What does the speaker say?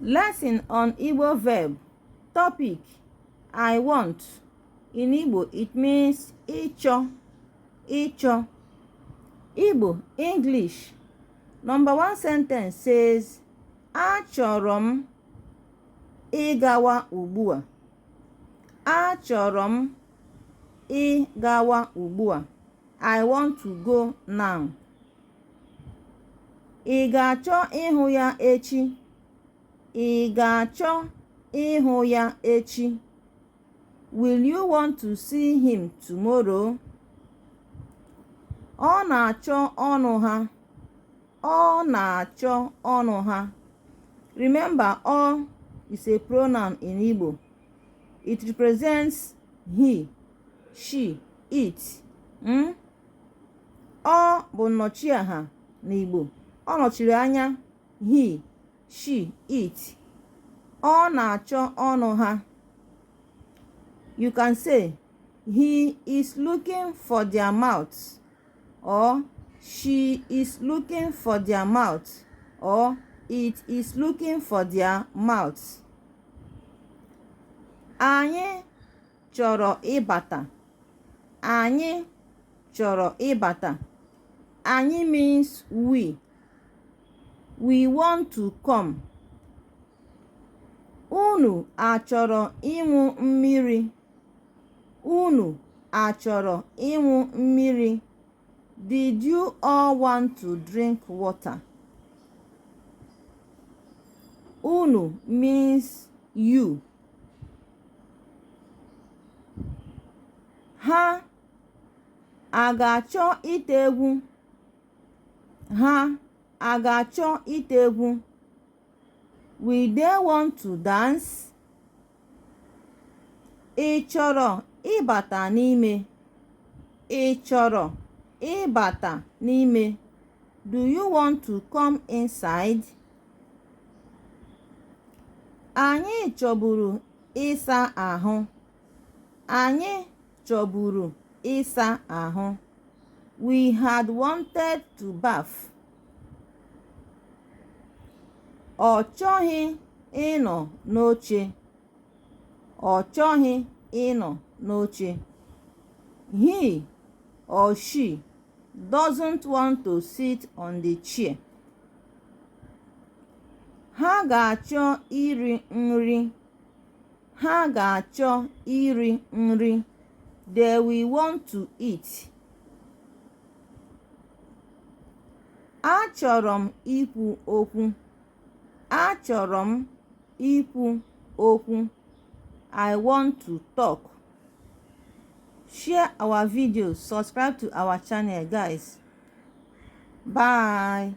Lesson on Igbo verb. Topic: I want. In Igbo, it means ịchọ, ịchọ. Igbo, English. Number one sentence says, Achọrọ m ịgawa ugbu a. Achọrọ m ịgawa ugbu a. I want to go now. Ị ga-achọ ịhụ ya echi? Ị ga-achọ ịhụ ya echi? Will you want to see him tomorrow? Ọ na-achọ ọnụ ha. Ọ na-achọ ọnụ ha. Remember, ọ is a pronoun in Igbo. It represents he, she, it. Ọ bụ nnọchiaha n'Igbo. Ọ nọchiri anya he, she, it. Ọ na-achọ ọnụ ha. You can say, he is looking for their mouths, or she is looking for their mouth, or it is looking for their mouths. Anyị chọrọ ịbata. Anyị chọrọ ịbata. Anyị means we. We want to come. Unu achọrọ ịṅụ mmiri? Unu achọrọ ịṅụ mmiri? Did you all want to drink water? Unu means you. Ha a ga-achọ ite egwu? Ha a ga-achọ ite egwu? Will they want to dance? Ị chọrọ ịbata n'ime? Ị chọrọ ịbata n'ime? Do you want to come inside? Anyị chọburu ịsa ahụ. Anyị chọburu ịsa ahụ. We had wanted to bath. Ọ chọghị ịnọ n'oche. Ọ chọghị ịnọ n'oche. He or she doesn't want to sit on the chair. Ha ga-achọ iri nri. Ha ga-achọ iri nri. They will want to eat. Achọrọ m ikwu okwu. Achọrọ m ikwu okwu. I want to talk. Share our videos, subscribe to our channel, guys. Bye.